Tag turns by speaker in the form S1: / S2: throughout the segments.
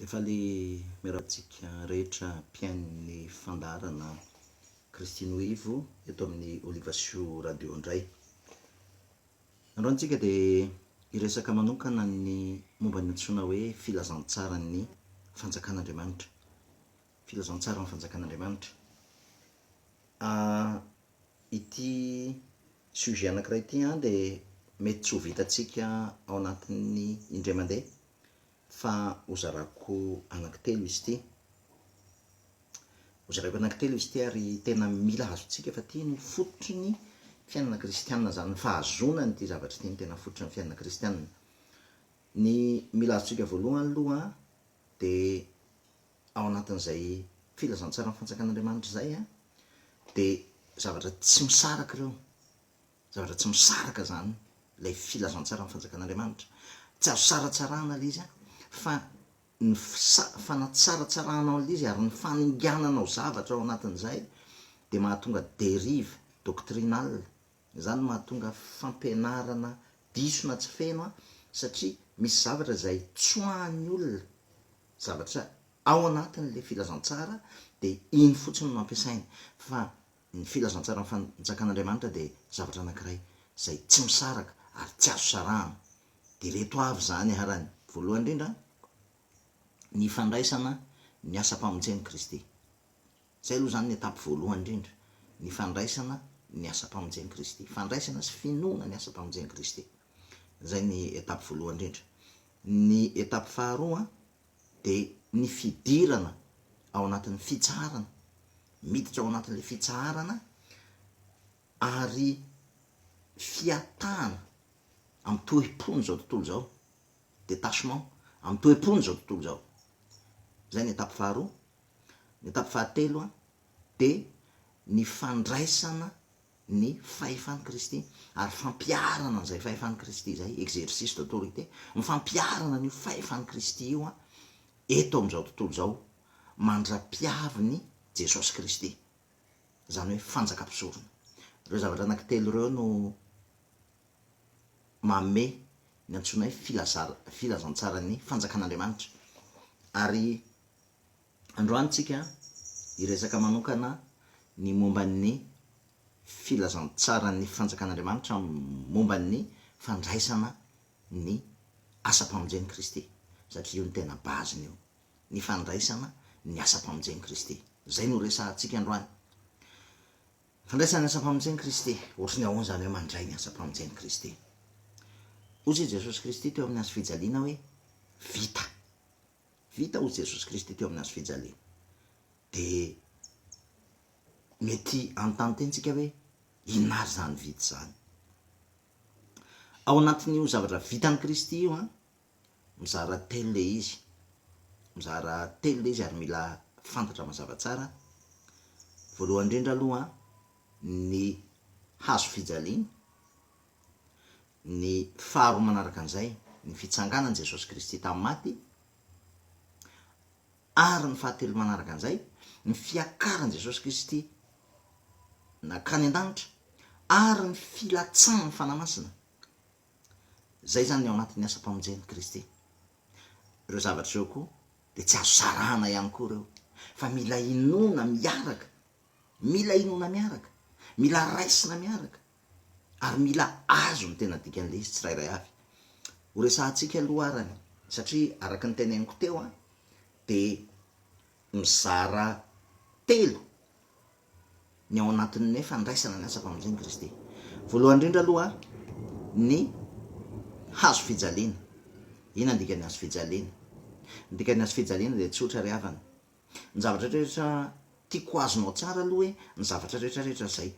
S1: Dia faly miarahaba antsika rehetra mpihaino ny fandaharana Christine Ivo eto amin'ny Olivasoa Radio indray. Androany tsika dia hiresaka manokana ny momba ny antsoina hoe filazantsaran'ny fanjakan'Andriamanitra. Filazantsaran'ny fanjakan'Andriamanitra. Ity sujet anankiray ity dia mety tsy ho vitantsika ao anatin'ny indray mandeha fa hozarako anankitelo izy ity. Hozaraiko anankitelo izy ity ary tena mila azontsika fa ity no fototry ny fiainana kristianina izany, ny fahazoana an'ity zavatra ity no tena fototry ny fiainana kristianina. Ny mila azontsika voalohany aloha dia ao anatin'izay filazantsaran'ny fanjakan'Andriamanitra izay dia zavatra tsy misaraka ireo. Zavatra tsy misaraka izany ilay filazantsaran'ny fanjakan'Andriamanitra. Tsy azo saratsarahana ilay izy fa ny fanatsaratsarahanao an'ilay izy ary ny faningananao zavatra ao anatin'izay dia mahatonga dérive doctrinale. Izany no mahatonga fampianarana diso na tsy feno satria misy zavatra izay tsoahan'ny olona, zavatra ao anatin'ilay filazantsara dia iny fotsiny no ampiasainy fa Ny filazantsaran'ny fanjakan'Andriamanitra dia zavatra anankiray izay tsy misaraka ary tsy azo sarahana. Dia ireto avy izany arany. Voalohany indrindra, ny fandraisana ny asam-pamonjen'i Kristy. Izay aloha izany ny étape voalohany indrindra, ny fandraisana ny asam-pamonjen'i Kristy. Fandraisana sy finoana ny asam-pamonjen'i Kristy. Izay ny étape voalohany indrindra. Ny étape faharoa dia ny fidirana ao anatin'ny fitsaharana, miditra ao anatin'ilay fitsaharana ary fiatahana amin'ny toe-pon'izao tontolo izao, détachement amin'ny toe-pon'izao tontolo izao. Izay ny étape faharoa. Ny étape fahatelo dia ny fandraisana ny fahefan'i Kristy ary fampiharana an'izay fahefan'i Kristy izay, exercice d'autorité, ny fampiharana an'io fahefan'i Kristy io eto amin'izao tontolo izao mandra-piavin'i Jesosy Kristy, izany hoe fanjakam-pisorona. Ireo zavatra anankitelo ireo no manome ny antsoina hoe filazara, filazantsaran'ny fanjakan'Andriamanitra. Ary Androany tsika hiresaka manokana ny momba ny filazantsaran'ny fanjakan'Andriamanitra momba ny fandraisana ny asam-pamonjen'i Kristy satria io no tena base-ny io, ny fandraisana ny asam-pamonjen'i Kristy. Izay no resahantsika androany. Fandraisana ny asam-pamonjen'i Kristy. Ohatry ny ahoana izany hoe mandray ny asam-pamonjen'i Kristy? Hoy i Jesosy Kristy teo amin'ny hazo fijaliana hoe vita. Vita hoy Jesosy Kristy teo amin'ny hazo fijaliana. Dia mety hanontany tena isika hoe, inona ary izany vita izany? Ao anatin'io zavatra vitan'i Kristy io an, mizara telo ilay izy. Mizara telo ilay izy ary mila fantatra mazava tsara. Voalohany indrindra aloha ny hazo fijaliana. Ny faharoa manaraka an'izay, ny fitsanganan'i Jesosy Kristy tamin'ny maty, ary ny fahatelo manaraka an'izay, ny fiakaran'i Jesosy Kristy nankany an-danitra, ary ny filatsahan'ny Fanahy Masina. Izay izany ny ao anatin'ny asam-pamonjen'i Kristy. Ireo zavatra ireo koa dia tsy azo sarahana ihany koa ireo, fa mila inoana miaraka, mila inoana miaraka, mila raisina miaraka. ary mila azo ny tena dikan'ilay izy tsirairay avy. Ho resahantsika aloha arany satria araka ny teneniko teo an, dia mizara telo ny ao anatin'ny hoe fandraisana ny asam-pamonjen'i Kristy. Voalohany indrindra aloha ny hazo fijaliana. Inona ny dikan'ny hazo fijaliana? Ny dikan'ny hazo fijaliana dia tsotra ry havana. Ny zavatra rehetra tiako azonao tsara aloha hoe ny zavatra rehetra rehetra izay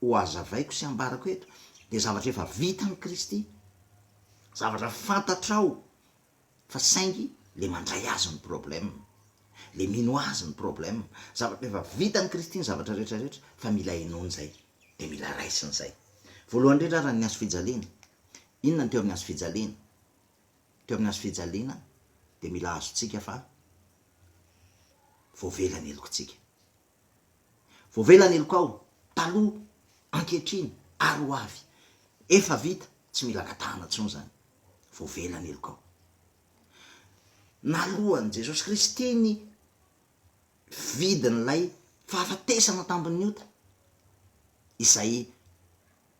S1: ho hazavaiko sy ambarako eto dia zavatra efa vitan'i Kristy, zavatra fantatrao fa saingy le mandray azy ny problème, le mino azy ny problème, zavatra efa vitan'i Kristy ny zavatra rehetra rehetra fa mila henoina izay, dia mila raisina izay. Voalohany indrindra ary ny hazo fijaliana, inona ny teo amin'ny hazo fijaliana? Teo amin'ny hazo fijaliana dia mila azontsika fa voavela ny helokintsika. Voavela ny helokao, taloha, ankehitriny, ary ho avy. Efa vita, tsy mila angatahana intsony izany. Voavela ny helokao. Naloan'i Jesosy Kristy ny vidin'ilay fahafatesana tambin'ny ota, izay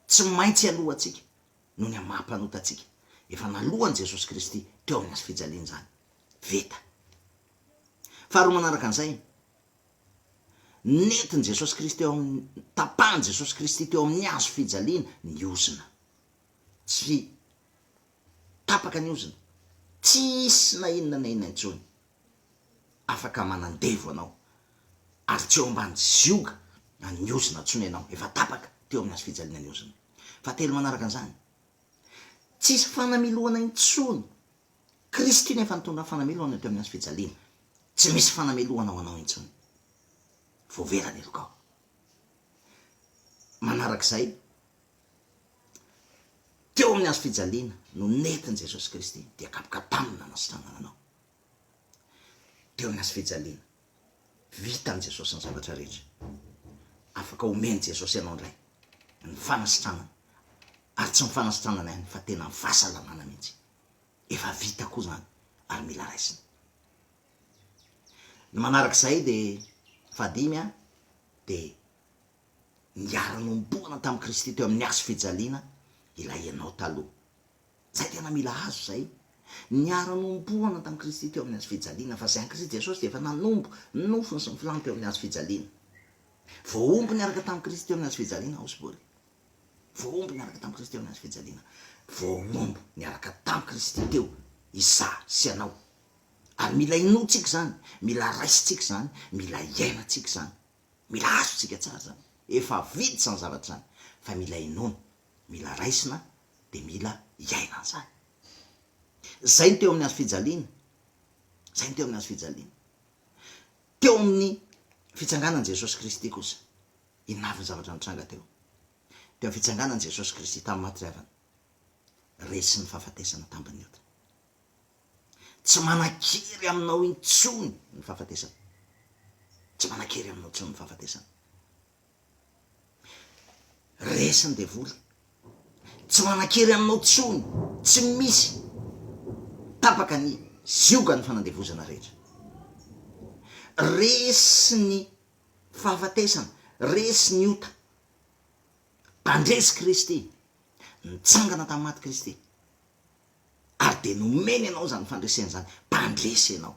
S1: tsy maintsy aloantsika noho ny amin'ny maha mpanota antsika. Efa naloan'i Jesosy Kristy teo amin'ny hazo fijaliana izany. Vita. Faharoa manaraka an'izay, nentin'i Jesosy Kristy teo amin'ny, tapahan'i Jesosy Kristy teo amin'ny hazo fijaliana ny ozona. Tsy tapaka ny ozona. Tsy hisy na inona na inona intsony afaka manandevo anao, ary tsy eo ambany zioga an'ny ozona intsony ianao. Efa tapaka teo amin'ny hazo fijaliana ny ozona. Fahatelo manaraka an'izany, tsisy fanamilohana intsony. Kristy no efa nitondra ny fanamelohana teo amin'ny hazo fijaliana. Tsy misy fanamelohana ho anao intsony. Voavela ny helokao. Manarak'izay, teo amin'ny hazo fijaliana no nentin'i Jesosy Kristy dia kapoka taminy nanasitranana anao. Teo amin'ny hazo fijaliana, vitan'i Jesosy ny zavatra rehetra. Afaka omen'i Jesosy anao indray ny fanasitranana, ary tsy ny fanasitranana ihany fa tena ny fahasalamana mihitsy. Efa vita koa izany ary mila raisina. Ny manarak'izay dia fahadimy dia niara-nohomboana tamin'i Kristy teo amin'ny hazo fijaliana ilay ianao taloha. Izay tena mila azo izay. Niara-nohomboana tamin'i Kristy teo amin'ny hazo fijaliana, fa izay an'i Kristy Jesosy dia efa nanombo ny nofony sy ny filany teo amin'ny hazo fijaliana. Voahombo niaraka tamin'i Kristy teo amin'ny hazo fijaliana aho sy Paoly. Voahombo niaraka tamin'i Kristy teo amin'ny hazo fijaliana. Voahombo niaraka tamin'i Kristy teo izaho sy ianao. Ary mila inoantsika izany, mila raisintsika izany, mila iainantsika izany. Mila azontsika tsara izany. Efa vita izany zavatra izany fa mila inoana, mila raisina dia mila iainana izany. Izay no teo amin'ny hazo fijaliana. Izay no teo amin'ny hazo fijaliana. Teo amin'ny fitsanganan'i Jesosy Kristy kosa, inona avy ny zavatra nitranga teo? Teo amin'ny fitsanganan'i Jesosy Kristy tamin'ny maty ry havana, resy ny fahafatesana tambin'ny ota. Tsy manan-kery aminao intsony ny fahafatesana. Tsy manan-kery aminao intsony ny fahafatesana. Resy ny devoly. Tsy manan-kery aminao intsony. Tsy misy. Tapaka ny ziogan'ny fanandevozana rehetra. Resy ny fahafatesana. Resy ny ota. Mpandresy Kristy. Nitsangana tamin'ny maty Kristy. Ary dia nomeny anao izany fandresena izany, mpandresy ianao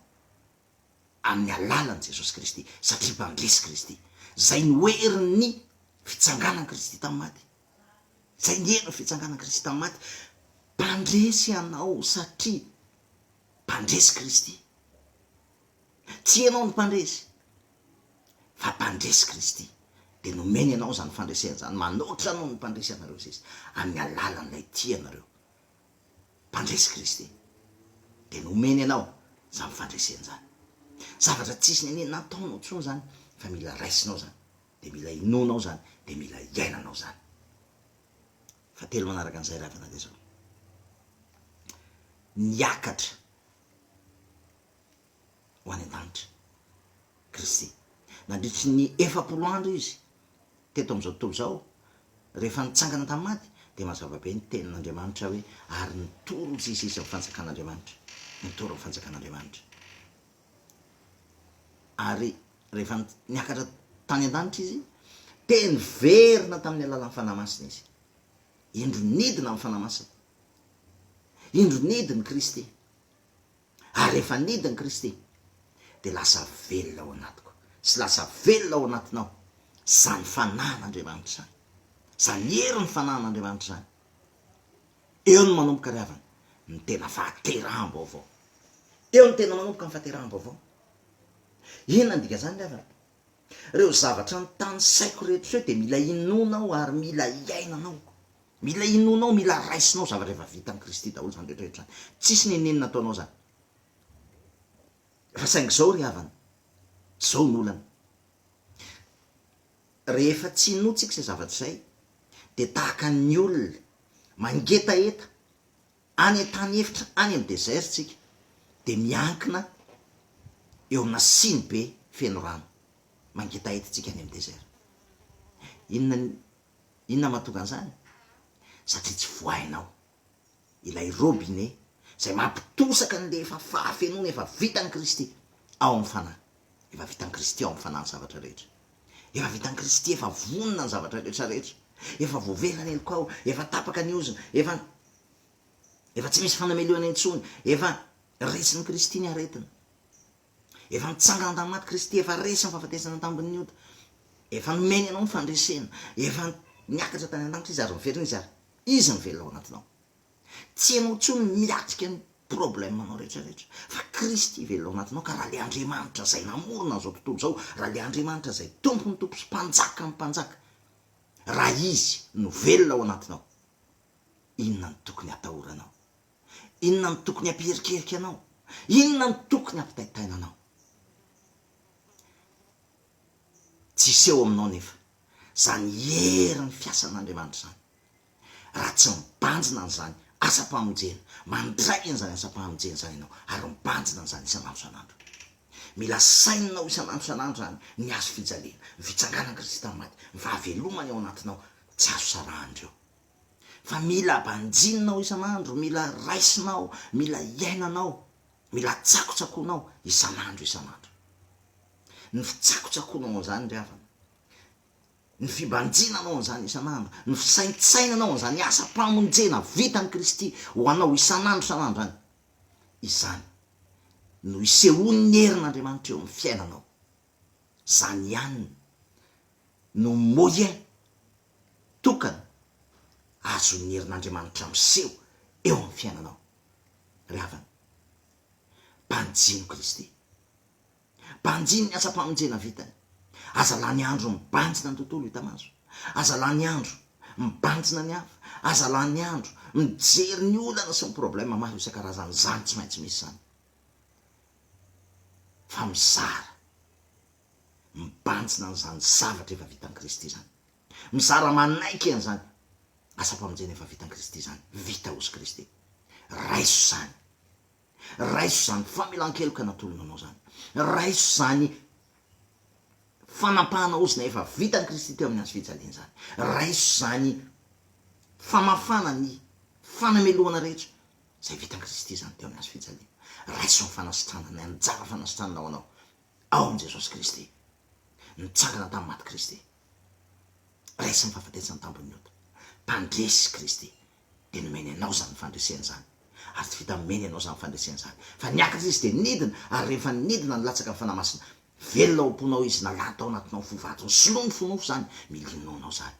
S1: amin'ny alalan'i Jesosy Kristy, satria mpandresy Kristy. Izay no herin'ny fitsanganan'i Kristy tamin'ny maty. Izay ny herin'ny fitsanganan'i Kristy tamin'ny maty. Mpandresy ianao satria mpandresy Kristy. Tsy ianao no mpandresy, fa mpandresy Kristy. Dia nomeny anao izany fandresena izany, manoatra noho ny mpandresy anareo sisa, amin'ny alalan'ilay tia anareo. Mpandresy Kristy, dia nomeny anao izany fandresena izany. Zavatra tsisy niniana nataonao intsony izany, fa mila raisinao izany, dia mila inoanao izany, dia mila iainanao izany. Fahatelo manaraka an'izay ry havana dia izao, niakatra ho any an-danitra Kristy. Nandritry ny 40 andro Izy teto amin'izao tontolo izao, rehefa nitsangana tamin'ny maty, dia mazava be ny tenin'Andriamanitra hoe, ary nitory hozy Izy ny fanjakan'Andriamanitra. Nitory ny fanjakan'Andriamanitra. Ary rehefa niakatra tany an-danitra Izy, dia niverina tamin'ny alalan'ny Fanahy Masina Izy. Indro nidina ny Fanahy Masina. Indro nidina Kristy. Ary rehefa nidina Kristy, dia lasa velona ao anatiko sy lasa velona ao anatinao izany Fanahin'Andriamanitra izany, izany herin'ny Fanahin'Andriamanitra izany. Eo no manomboka ry havana ny tena fahateraham-baovao. Eo no tena manomboka ny fahateraham-baovao. Inona ny dikan'izany ry havana? Ireo zavatra notanisaiko rehetra ireo dia mila inoanao ary mila iainanao. Mila inoanao, mila raisinao zavatra efa vitan'i Kristy daholo izany rehetra rehetra izany. Tsisy n'inon'inona ataonao izany. Fa saingy izao ry havana, izao ny olana. Rehefa tsy inoantsika izay zavatra izay, dia tahaka ny olona mangetaheta any an-tany efitra, any amin'ny désert tsika, dia miankina eo amina siny be feno rano. Mangetaheta tsika any amin'ny désert. Inona Inona mahatonga an'izany? Satria tsy vohainao ilay robinet. Izay mampitosaka an'ilay efa fahafenoana efa vitan'i Kristy ao amin'ny fanahy. Efa vitan'i Kristy ao amin'ny fanahy ny zavatra rehetra. Efa vitan'i Kristy, efa vonona ny zavatra rehetra rehetra. Efa voavela ny helokao, efa tapaka ny ozona, efa efa tsy misy fanamelohana intsony, efa resin'i Kristy ny aretina. Efa nitsangana tamin'ny maty Kristy, efa resy ny fahafatesana tambin'ny ota. Efa nomeny anao ny fandresena, efa niakatra tany an-danitra Izy ary niverina Izy ary Izy no velona ao anatinao. Tsy ianao intsony no miatrika ny problème-nao rehetra rehetra fa Kristy velona ao anatinao ka raha le Andriamanitra izay namorona an'izao tontolo izao, raha le Andriamanitra izay Tompon'ny tompo sy Mpanjakan'ny mpanjaka, raha Izy no velona ao anatinao, inona no tokony hatahoranao? Inona no tokony hampiherikerika anao? Inona no tokony hampitaintaina anao? Tsy hiseho aminao nefa izany herin'ny fiasan'Andriamanitra izany raha tsy mibanjina an'izany asam-pamonjena, mandray an'izany asam-pamonjena izany ianao ary mibanjina an'izany isan'andro isan'andro. Mila saininao isan'andro isan'andro izany ny hazo fijaliana, ny fitsanganan'i Kristy tamin'ny maty, ny fahavelomany ao anatinao, tsy azo sarahana ireo. Fa mila banjininao isan'andro, mila raisinao, mila iainanao, mila tsakotsakoanao isan'andro isan'andro. Ny fitsakotsakoanao an'izany ry havana, ny fibanjinanao an'izany isan'andro, ny fisaintsainanao an'izany asam-pamonjena vitan'i Kristy ho anao isan'andro isan'andro izany, izany no isehoan'ny herin'Andriamanitra eo amin'ny fiainanao. Izany ihany no moyen tokana azon'ny herin'Andriamanitra miseho eo amin'ny fiainanao. Ry havana, banjino Kristy. Banjino ny asam-pamonjena vitany. Aza lany andro mibanjina ny tontolo hita maso. Aza lany andro mibanjina ny hafa. Aza lany andro mijery ny olana sy ny problème maro isan-karazany. Izany tsy maintsy misy izany. Fa mizara mibanjina an'izany zavatra efa vitan'i Kristy izany. Mizara manaiky an'izany asam-pamonjena efa vitan'i Kristy izany. Vita hozy Kristy. Raiso izany. Raiso izany famelan-keloka natolony anao izany. Raiso izany fanampahana ozona efa vitan'i Kristy teo amin'ny hazo fijaliana izany. Raiso izany famafana ny fanamelohana rehetra izay vitan'i Kristy izany teo amin'ny hazo fijaliana. Raiso ny fanasitranana, ny anjara fanasitranana ho anao ao amin'i Jesosy Kristy. Nitsangana tamin'ny maty Kristy. Raiso ny fahafatesana tambin'ny ota. Mpandresy Kristy. Dia nomeny anao izany fandresena izany. Ary tsy vita nomeny anao izany fandresena izany. Fa niakatra Izy dia nidina, ary rehefa nidina nilatsaka ny Fanahy Masina. Velona ao am-ponao Izy, nalany tao anatinao ny fo vato. Nisoloa ny fo nofo izany. Mila inoanao izany.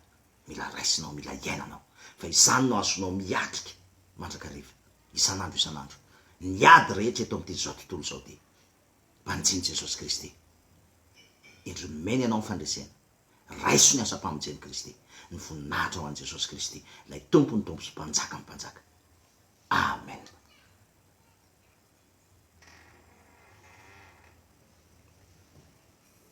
S1: Mila raisinao, mila iainanao. Fa izany no azonao miatrika mandrakariva, isan'andro isan'andro, ny ady rehetra eto amin'ity izao tontolo izao ity. Banjino Jesosy Kristy. Indro nomeny anao ny fandresena. Raiso ny asam-pamonjen'i Kristy. Ny voninahitra ho an'i Jesosy Kristy, ilay Tompon'ny tompo sy Mpanjakan'ny mpanjaka. Amen.